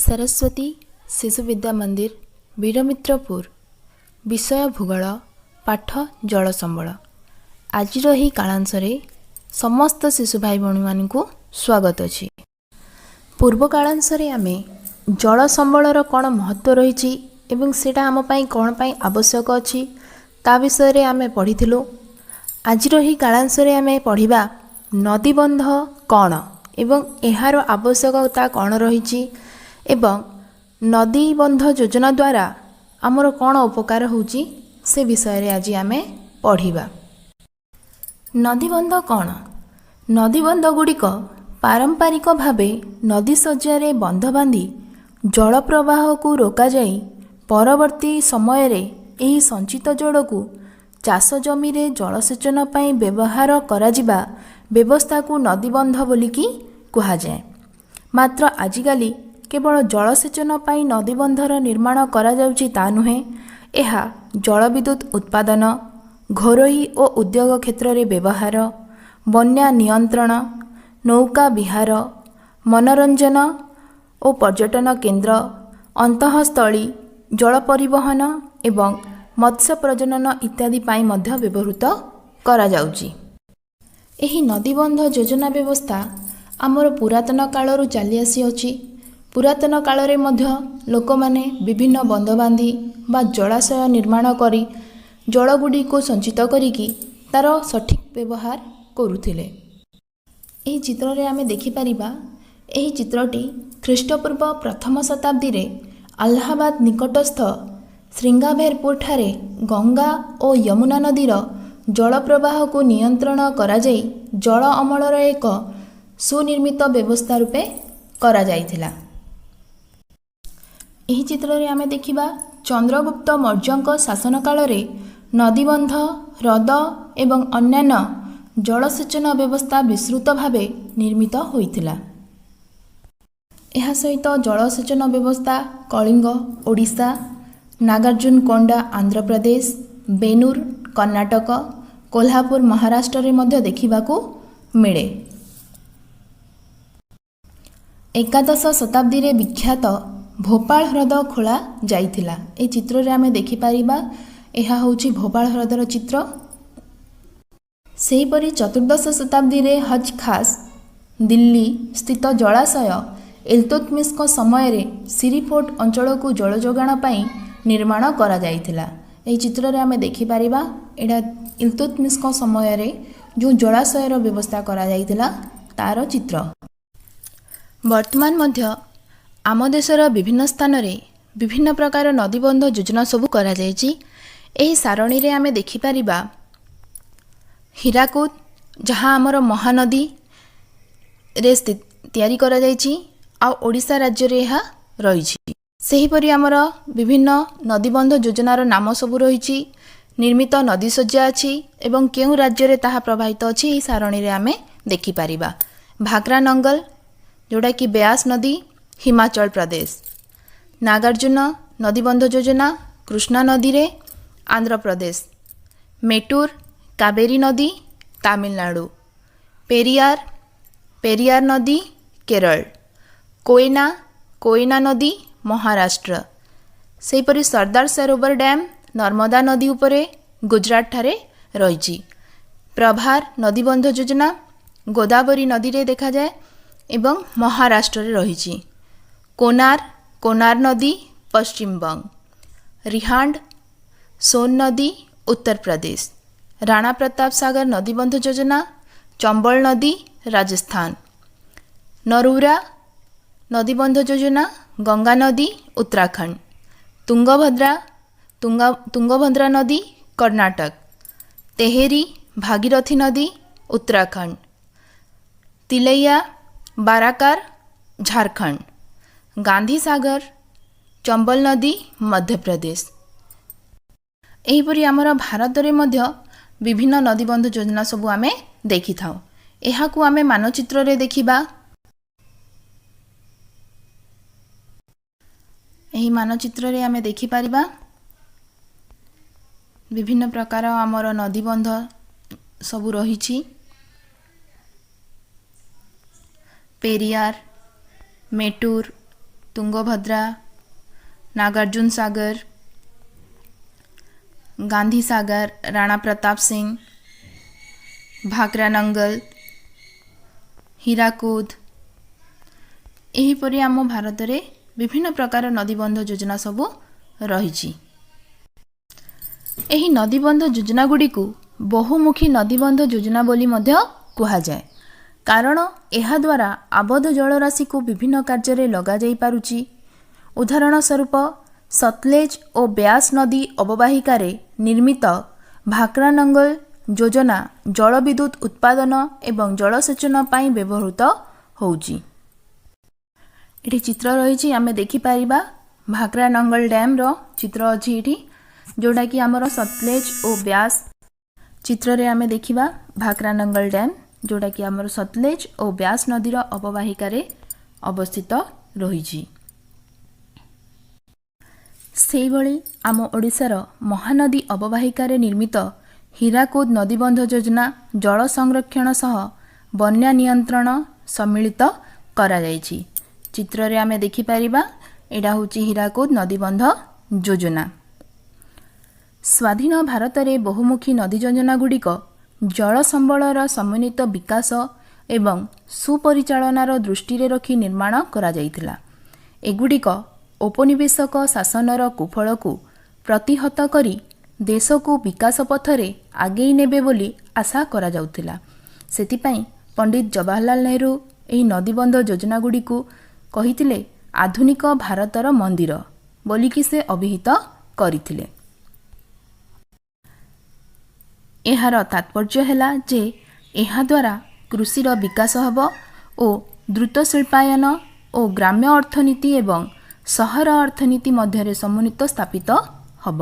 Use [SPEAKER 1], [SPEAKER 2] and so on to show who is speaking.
[SPEAKER 1] ସରସ୍ୱତୀ ଶିଶୁ ବିଦ୍ୟା ମନ୍ଦିର, ବୀରମିତ୍ରପୁର। ବିଷୟ ଭୂଗୋଳ, ପାଠ ଜଳ ସମ୍ବଳ। ଆଜିର ଏହି କାଳାଂଶରେ ସମସ୍ତ ଶିଶୁ ଭାଇ ଭଉଣୀମାନଙ୍କୁ ସ୍ୱାଗତ ଅଛି। ପୂର୍ବ କାଳାଂଶରେ ଆମେ ଜଳ ସମ୍ବଳର କ'ଣ ମହତ୍ତ୍ୱ ରହିଛି ଏବଂ ସେଇଟା ଆମ ପାଇଁ କ'ଣ ପାଇଁ ଆବଶ୍ୟକ ଅଛି, ତା ବିଷୟରେ ଆମେ ପଢ଼ିଥିଲୁ। ଆଜିର ଏହି କାଳାଂଶରେ ଆମେ ପଢ଼ିବା ନଦୀବନ୍ଧ କ'ଣ ଏବଂ ଏହାର ଆବଶ୍ୟକତା କ'ଣ ରହିଛି ଏବଂ ନଦୀବନ୍ଧ ଯୋଜନା ଦ୍ୱାରା ଆମର କ'ଣ ଉପକାର ହେଉଛି, ସେ ବିଷୟରେ ଆଜି ଆମେ ପଢ଼ିବା। ନଦୀବନ୍ଧ କ'ଣ? ନଦୀବନ୍ଧ ଗୁଡ଼ିକ ପାରମ୍ପରିକ ଭାବେ ନଦୀ ଶଯ୍ୟାରେ ବନ୍ଧ ବାନ୍ଧି ଜଳ ପ୍ରବାହକୁ ରୋକାଯାଇ ପରବର୍ତ୍ତୀ ସମୟରେ ଏହି ସଞ୍ଚିତ ଜଳକୁ ଚାଷ ଜମିରେ ଜଳସେଚନ ପାଇଁ ବ୍ୟବହାର କରାଯିବା ବ୍ୟବସ୍ଥାକୁ ନଦୀବନ୍ଧ ବୋଲିକି କୁହାଯାଏ। ମାତ୍ର ଆଜିକାଲି କେବଳ ଜଳସେଚନ ପାଇଁ ନଦୀବନ୍ଧର ନିର୍ମାଣ କରାଯାଉଛି ତା ନୁହେଁ, ଏହା ଜଳବିଦ୍ୟୁତ୍ ଉତ୍ପାଦନ, ଘରୋଇ ଓ ଉଦ୍ୟୋଗ କ୍ଷେତ୍ରରେ ବ୍ୟବହାର, ବନ୍ୟା ନିୟନ୍ତ୍ରଣ, ନୌକା ବିହାର, ମନୋରଞ୍ଜନ ଓ ପର୍ଯ୍ୟଟନ କେନ୍ଦ୍ର, ଅନ୍ତଃସ୍ଥଳୀ ଜଳ ପରିବହନ ଏବଂ ମତ୍ସ୍ୟ ପ୍ରଜନନ ଇତ୍ୟାଦି ପାଇଁ ମଧ୍ୟ ବ୍ୟବହୃତ କରାଯାଉଛି। ଏହି ନଦୀବନ୍ଧ ଯୋଜନା ବ୍ୟବସ୍ଥା ଆମର ପୁରାତନ କାଳରୁ ଚାଲି ଆସିଅଛି। ପୁରାତନ କାଳରେ ମଧ୍ୟ ଲୋକମାନେ ବିଭିନ୍ନ ବନ୍ଧ ବାନ୍ଧି ବା ଜଳାଶୟ ନିର୍ମାଣ କରି ଜଳଗୁଡ଼ିକୁ ସଞ୍ଚିତ କରିକି ତା'ର ସଠିକ୍ ବ୍ୟବହାର କରୁଥିଲେ। ଏହି ଚିତ୍ରରେ ଆମେ ଦେଖିପାରିବା, ଏହି ଚିତ୍ରଟି ଖ୍ରୀଷ୍ଟପୂର୍ବ ପ୍ରଥମ ଶତାବ୍ଦୀରେ ଆହ୍ଲାବାଦ ନିକଟସ୍ଥ ଶ୍ରୀଙ୍ଗାଭେରପୁରଠାରେ ଗଙ୍ଗା ଓ ୟମୁନା ନଦୀର ଜଳ ପ୍ରବାହକୁ ନିୟନ୍ତ୍ରଣ କରାଯାଇ ଜଳ ଅମଳର ଏକ ସୁନିର୍ମିତ ବ୍ୟବସ୍ଥା ରୂପେ କରାଯାଇଥିଲା। ଏହି ଚିତ୍ରରେ ଆମେ ଦେଖିବା, ଚନ୍ଦ୍ରଗୁପ୍ତ ମୌର୍ଯ୍ୟଙ୍କ ଶାସନ କାଳରେ ନଦୀବନ୍ଧ, ହ୍ରଦ ଏବଂ ଅନ୍ୟାନ୍ୟ ଜଳସେଚନ ବ୍ୟବସ୍ଥା ବିସ୍ତୃତ ଭାବେ ନିର୍ମିତ ହୋଇଥିଲା। ଏହା ସହିତ ଜଳସେଚନ ବ୍ୟବସ୍ଥା କଳିଙ୍ଗ ଓଡ଼ିଶା, ନାଗାର୍ଜୁନକୋଣ୍ଡା ଆନ୍ଧ୍ରପ୍ରଦେଶ, ବେନୁର କର୍ଣ୍ଣାଟକ, କୋଲ୍ହାପୁର ମହାରାଷ୍ଟ୍ରରେ ମଧ୍ୟ ଦେଖିବାକୁ ମିଳେ। ଏକାଦଶ ଶତାବ୍ଦୀରେ ବିଖ୍ୟାତ ଭୋପାଳ ହ୍ରଦ ଖୋଳା ଯାଇଥିଲା। ଏହି ଚିତ୍ରରେ ଆମେ ଦେଖିପାରିବା, ଏହା ହେଉଛି ଭୋପାଳ ହ୍ରଦର ଚିତ୍ର। ସେହିପରି ଚତୁର୍ଦ୍ଦଶ ଶତାବ୍ଦୀରେ ହଜ୍ ଖାସ୍ ଦିଲ୍ଲୀ ସ୍ଥିତ ଜଳାଶୟ ଇଲତୁତମିଶଙ୍କ ସମୟରେ ସିରିଫୋର୍ଟ ଅଞ୍ଚଳକୁ ଜଳ ଯୋଗାଣ ପାଇଁ ନିର୍ମାଣ କରାଯାଇଥିଲା। ଏହି ଚିତ୍ରରେ ଆମେ ଦେଖିପାରିବା, ଏଇଟା ଇଲତୁତମିଶଙ୍କ ସମୟରେ ଯେଉଁ ଜଳାଶୟର ବ୍ୟବସ୍ଥା କରାଯାଇଥିଲା ତାର ଚିତ୍ର। ବର୍ତ୍ତମାନ ମଧ୍ୟ ଆମ ଦେଶର ବିଭିନ୍ନ ସ୍ଥାନରେ ବିଭିନ୍ନ ପ୍ରକାର ନଦୀବନ୍ଧ ଯୋଜନା ସବୁ କରାଯାଇଛି। ଏହି ସାରଣୀରେ ଆମେ ଦେଖିପାରିବା ହୀରାକୁଦ, ଯାହା ଆମର ମହାନଦୀରେ ତିଆରି କରାଯାଇଛି ଆଉ ଓଡ଼ିଶା ରାଜ୍ୟରେ ଏହା ରହିଛି। ସେହିପରି ଆମର ବିଭିନ୍ନ ନଦୀବନ୍ଧ ଯୋଜନାର ନାମ ସବୁ ରହିଛି, ନିର୍ମିତ ନଦୀ ଶଯ୍ୟା ଅଛି ଏବଂ କେଉଁ ରାଜ୍ୟରେ ତାହା ପ୍ରବାହିତ ଅଛି, ଏହି ସାରଣୀରେ ଆମେ ଦେଖିପାରିବା। ଭାକ୍ରା ନଙ୍ଗଲ, ଯେଉଁଟାକି ବେଆସ ନଦୀ, ହିମାଚଳ ପ୍ରଦେଶ। ନାଗାର୍ଜୁନ ନଦୀବନ୍ଧ ଯୋଜନା, କୃଷ୍ଣା ନଦୀରେ, ଆନ୍ଧ୍ରପ୍ରଦେଶ। ମେଟୁର, କାବେରୀ ନଦୀ, ତାମିଲନାଡ଼ୁ। ପେରିୟାର, ପେରିୟାର ନଦୀ, କେରଳ। କୋଇନା, କୋଇନା ନଦୀ, ମହାରାଷ୍ଟ୍ର। ସେହିପରି ସର୍ଦ୍ଦାର ସରୋବର ଡ୍ୟାମ୍ ନର୍ମଦା ନଦୀ ଉପରେ ଗୁଜରାଟ ଠାରେ ରହିଛି। ପ୍ରଭାର ନଦୀବନ୍ଧ ଯୋଜନା ଗୋଦାବରୀ ନଦୀରେ ଦେଖାଯାଏ ଏବଂ ମହାରାଷ୍ଟ୍ରରେ ରହିଛି। କୋନାର, କୋନାର ନଦୀ, ପଶ୍ଚିମବଙ୍ଗ। ରିହାଣ୍ଡ, ସୋନ ନଦୀ, ଉତ୍ତରପ୍ରଦେଶ। ରାଣା ପ୍ରତାପ ସାଗର ନଦୀବନ୍ଧ ଯୋଜନା, ଚମ୍ବଳ ନଦୀ, ରାଜସ୍ଥାନ। ନରୁରା ନଦୀବନ୍ଧ ଯୋଜନା, ଗଙ୍ଗା ନଦୀ, ଉତ୍ତରାଖଣ୍ଡ। ତୁଙ୍ଗଭଦ୍ରା, ତୁଙ୍ଗଭଦ୍ରା ନଦୀ, କର୍ଣ୍ଣାଟକ। ତେହେରି, ଭାଗୀରଥୀ ନଦୀ, ଉତ୍ତରାଖଣ୍ଡ। ତିଲୈୟା, ବାରାକାର, ଝାରଖଣ୍ଡ। ଗାନ୍ଧୀ ସାଗର, ଚମ୍ବଲ ନଦୀ, ମଧ୍ୟପ୍ରଦେଶ। ଏହିପରି ଆମର ଭାରତରେ ମଧ୍ୟ ବିଭିନ୍ନ ନଦୀବନ୍ଧ ଯୋଜନା ସବୁ ଆମେ ଦେଖିଥାଉ। ଏହାକୁ ଆମେ ମାନଚିତ୍ରରେ ଦେଖିବା। ଏହି ମାନଚିତ୍ରରେ ଆମେ ଦେଖିପାରିବା, ବିଭିନ୍ନ ପ୍ରକାର ଆମର ନଦୀବନ୍ଧ ସବୁ ରହିଛି। ପେରିୟାର, ମେଟୁର, ତୁଙ୍ଗଭଦ୍ରା, ନାଗାର୍ଜୁନ ସାଗର, ଗାନ୍ଧୀ ସାଗର, ରାଣା ପ୍ରତାପ ସିଂ, ଭାକ୍ରା ନଙ୍ଗଲ, ହୀରାକୁଦ। ଏହିପରି ଆମ ଭାରତରେ ବିଭିନ୍ନ ପ୍ରକାର ନଦୀବନ୍ଧ ଯୋଜନା ସବୁ ରହିଛି। ଏହି ନଦୀବନ୍ଧ ଯୋଜନା ଗୁଡ଼ିକୁ ବହୁମୁଖୀ ନଦୀବନ୍ଧ ଯୋଜନା ବୋଲି ମଧ୍ୟ କୁହାଯାଏ, କାରଣ ଏହାଦ୍ୱାରା ଆବଦ୍ଧ ଜଳରାଶିକୁ ବିଭିନ୍ନ କାର୍ଯ୍ୟରେ ଲଗାଯାଇପାରୁଛି। ଉଦାହରଣ ସ୍ୱରୂପ, ସତଲେଜ ଓ ବ୍ୟାସ ନଦୀ ଅବବାହିକାରେ ନିର୍ମିତ ଭାକ୍ରାନଙ୍ଗଲ ଯୋଜନା ଜଳବିଦ୍ୟୁତ ଉତ୍ପାଦନ ଏବଂ ଜଳସେଚନ ପାଇଁ ବ୍ୟବହୃତ ହେଉଛି। ଏଠି ଚିତ୍ର ରହିଛି, ଆମେ ଦେଖିପାରିବା ଭାକ୍ରାନଙ୍ଗଲ ଡ୍ୟାମର ଚିତ୍ର ଅଛି ଏଠି, ଯେଉଁଟାକି ଆମର ସତଲେଜ ଓ ବ୍ୟାସ। ଚିତ୍ରରେ ଆମେ ଦେଖିବା ଭାକ୍ରାନଙ୍ଗଲ ଡ୍ୟାମ, ଯେଉଁଟାକି ଆମର ସତଲେଜ ଓ ବ୍ୟାସ ନଦୀର ଅବବାହିକାରେ ଅବସ୍ଥିତ ରହିଛି। ସେଇଭଳି ଆମ ଓଡ଼ିଶାର ମହାନଦୀ ଅବବାହିକାରେ ନିର୍ମିତ ହୀରାକୁଦ ନଦୀବନ୍ଧ ଯୋଜନା ଜଳ ସଂରକ୍ଷଣ ସହ ବନ୍ୟା ନିୟନ୍ତ୍ରଣ ସମ୍ମିଳିତ କରାଯାଇଛି। ଚିତ୍ରରେ ଆମେ ଦେଖିପାରିବା, ଏଇଟା ହେଉଛି ହୀରାକୁଦ ନଦୀବନ୍ଧ ଯୋଜନା। ସ୍ୱାଧୀନ ଭାରତରେ ବହୁମୁଖୀ ନଦୀ ଯୋଜନାଗୁଡ଼ିକ ଜଳ ସମ୍ବଳର ସମନ୍ୱିତ ବିକାଶ ଏବଂ ସୁପରିଚାଳନାର ଦୃଷ୍ଟିରେ ରଖି ନିର୍ମାଣ କରାଯାଇଥିଲା। ଏଗୁଡ଼ିକ ଔପନିବେଶିକ ଶାସନର କୁଫଳକୁ ପ୍ରତିହତ କରି ଦେଶକୁ ବିକାଶ ପଥରେ ଆଗେଇ ନେବେ ବୋଲି ଆଶା କରାଯାଉଥିଲା। ସେଥିପାଇଁ ପଣ୍ଡିତ ଜବାହରଲାଲ ନେହେରୁ ଏହି ନଦୀବନ୍ଧ ଯୋଜନାଗୁଡ଼ିକୁ କହିଥିଲେ ଆଧୁନିକ ଭାରତର ମନ୍ଦିର ବୋଲିକି ସେ ଅଭିହିତ କରିଥିଲେ। ଏହାର ତାତ୍ପର୍ଯ୍ୟ ହେଲା ଯେ ଏହାଦ୍ୱାରା କୃଷିର ବିକାଶ ହେବ ଓ ଦ୍ରୁତ ଶିଳ୍ପାୟନ ଓ ଗ୍ରାମ୍ୟ ଅର୍ଥନୀତି ଏବଂ ସହର ଅର୍ଥନୀତି ମଧ୍ୟରେ ସମନ୍ୱିତ ସ୍ଥାପିତ ହେବ।